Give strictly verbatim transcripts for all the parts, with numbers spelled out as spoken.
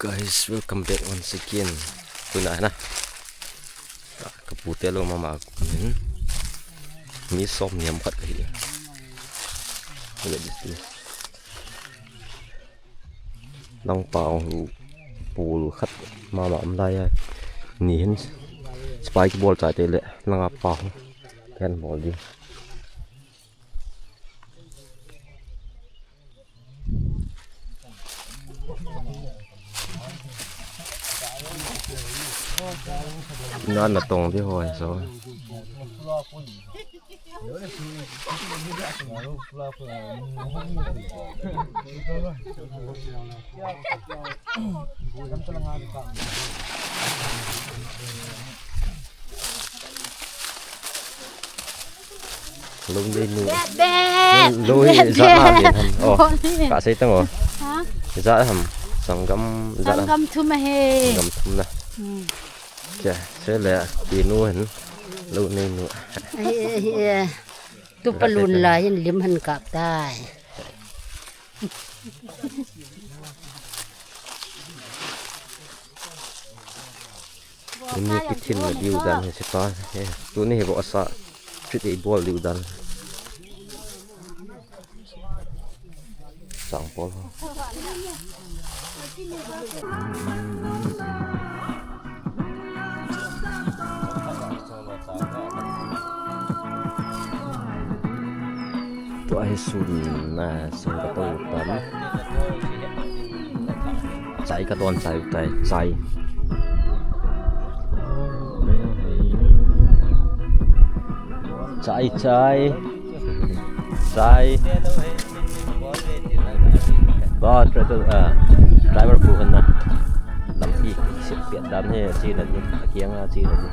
Guys, welcome back once again. Tuna na. Ka pute lo mama. Hmm. Mi som niam khat ka hi. Look at this, this. Lang pau pu khat mama um lai a. Ni hin spy ki bol chai te le lang a pau. Ken bol di. Na na tong di hoi so. Lou nei nu. Lou hi ijat ham. Oh, ka sei tang o. Ijat ham. Sanggam ijat ham. Sanggam thum ahi. Sanggam thum na. Hmm. Che, sei le, ti nu hin. Lou nei nu. Ai, ai, ai. Tu palun la hin lim han kap tai. Tuni kithin na diu dan hi sipa. He, tuni hi bo asa. Treat ei bol diu dan. Sang pol. Tua hi sun na sun ka to tan. Chai ka ton chai tai chai. Chai chai. Chai. Ba, driver, ah, driver pu khan na. Lampi, sip piat dan he, chi na ni, a kiang a chi na ni.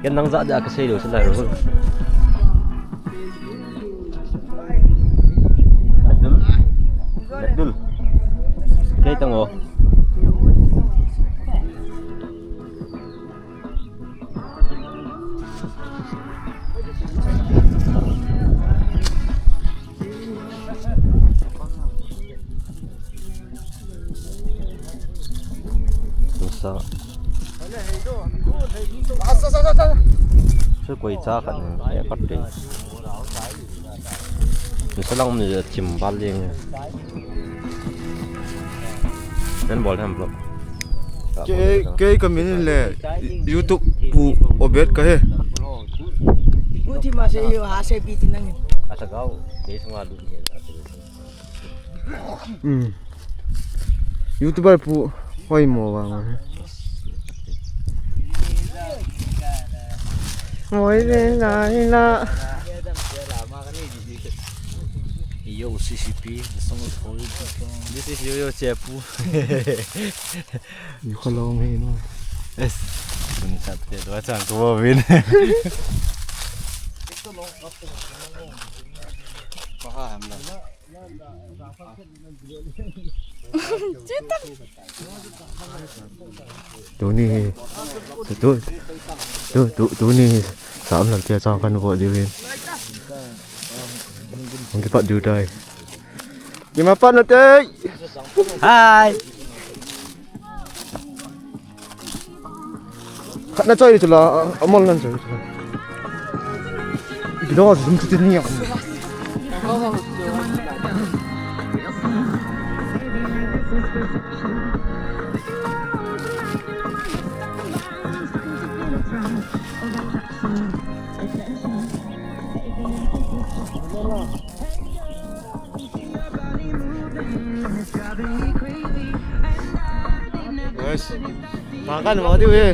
Ken nang ja ja ka sei lo, sei lai ro. Abdul. Abdul. Kei tang o. Sa. Sa koi cha khat ne, ya khat te. Ni sa lang ni chim bal leng. Ken bol tham vlog. Kei, kei ka min le YouTube pu Obed ka he. Pu thi ma se yo ha se pi ti nang. Asa gau, kei sunga du ni. Hmm. YouTuber pu hoi mo vang. Hoi le lai la. Yo, C C P, the song is called. This is Yo Yo Chepu. You call me, no? Yes. Kuni chat te, dua chang ko win. Tuni, tu, tu, tu, tu, tuni, sam lam tia chang kan vo diu hin. Hung kipat diu tai. Kima pat na te. Hi. Khat na choi chu la, amol nan choi chu la. Ipi dong a zum chu tin ni a. Nice. Makan mau diu he.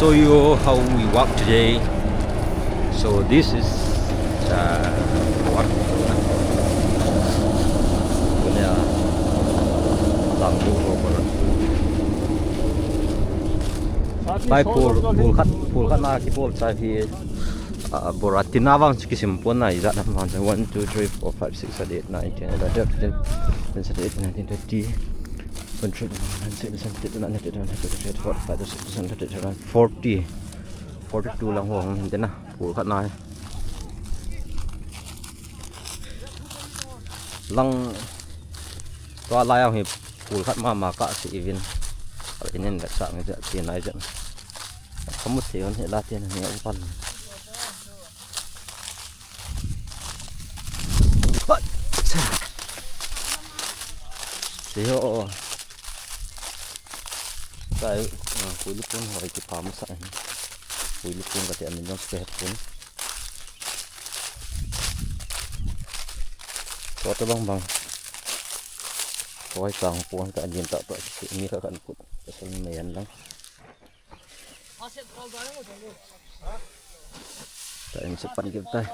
Show you how we walk today. So this is uh, what? Punya lang tu ko. Pai pul pul khat pul khat na kibol chai hi. Ah, bora tina vang chu kisim pon na ijat ham vang chu one, two, three, four, five, six, seven, eight, nine, ten, eleven, twelve, thirteen, seventeen, eighteen, nineteen, twenty, twenty-one, twenty-two, twenty-three, twenty-four, twenty-five, twenty-six, twenty-seven, twenty-eight, twenty-nine, forty, forty-two lang ho hung hin te na, pul khat na. Lang tua lai ang hi pul khat mama ka si ivin. Inin le sa ngi ja ti nai ja. Kamu te on he la te na ni a pan. Hoi. Sa. Se ho. Sai, ah, pui lupun hoi ki pam sa. Pui lupun ka te amin jong se pun. Tua tabang bang. Tua chang puan ka din ta tua mi ka kan put. Pasal ni mai an lang. Ta in se pan kit tai.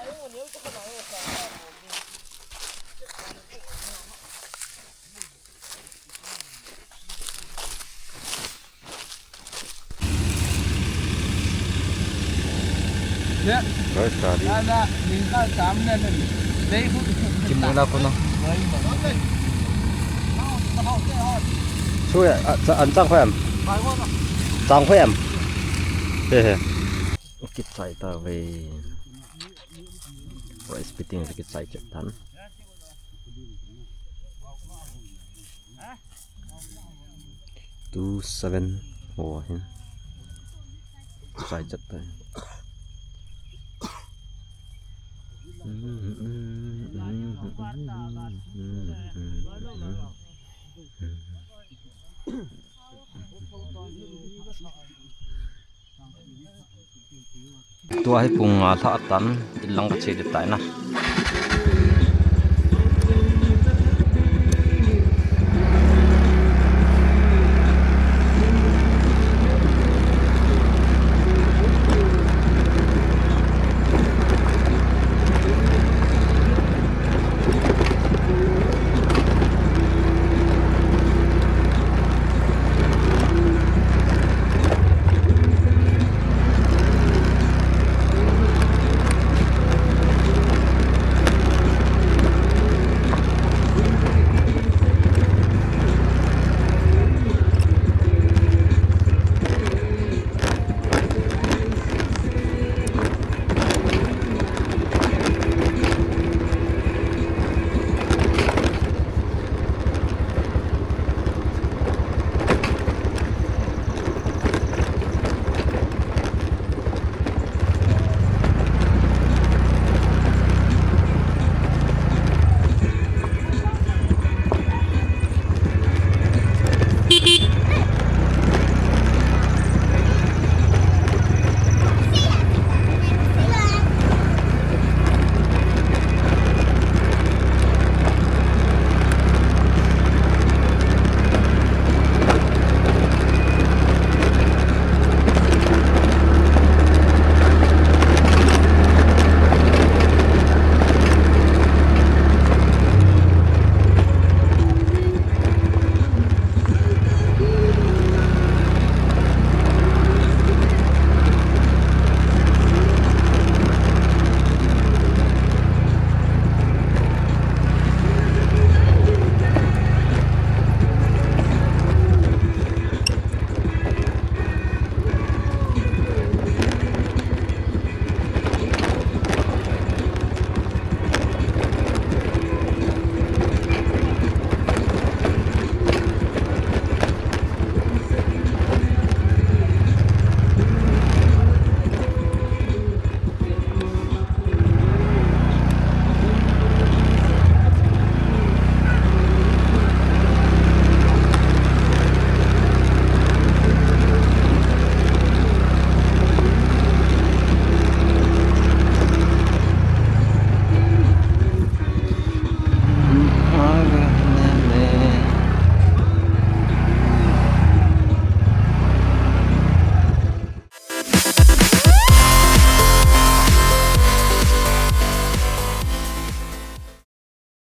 Guys, tadi. Kimuna ko na. So ya, an chang khoyam. Chang khoyam. He he. Kit sai ta ve. Rice piting kit sai chet tan. Two seven. Oh, hin. Sai chat tai. Tua hi pung nga lha tan, in lang ka che de tai na.